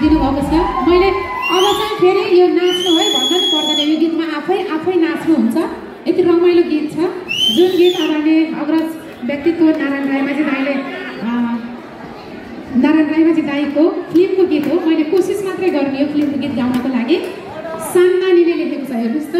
दिनुभएको छ। मैले अब चाहिँ फेरि यो नाच्नु है भन्न पर्दैन, यो गीतमा आफै नाच्नुहुन्छ। यति रमाइलो गीत छ जुन गीत आदरणीय अग्रज व्यक्तित्व नारायण रायमाझी दाईको फिल्मको गीत हो। मैले कोसिस मात्रै गर्ने यो फिल्मको गीत गाउनको लागि। सान्दानीले लेखेको छ, हेर्नुहोस् त।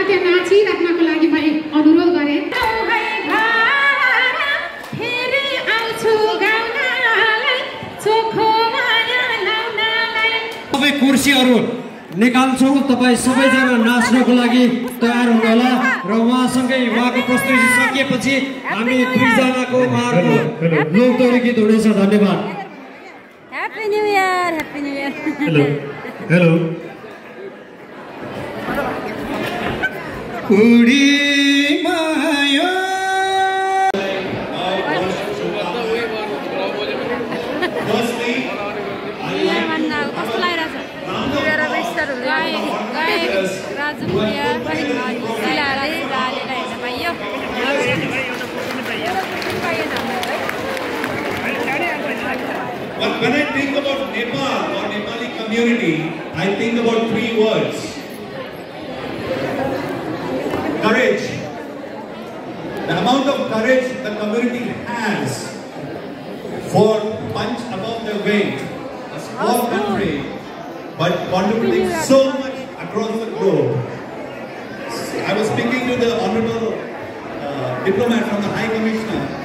त्यो नाचिराख्नको लागि म अनुरोध गरेँ। सबै कुर्सीहरू निकाल्छौँ। तपाईँ सबैजना नाच्नको लागि तयार हुनुहोला र उहाँसँगै उहाँको प्रस्तुति सकिएपछि हामी दुईजनाको उहाँहरूको लोकदोरी गीत हुनेछ। धन्यवाद। Happy New Year! Happy New Year! Hello hello But when I think about Nepal or Nepali community, I think about 3 words. Courage. The amount of courage the community has for punch above their weight, a small country, but contributing so much across the globe. I was speaking to the Honorable Diplomat from the High Commissioner.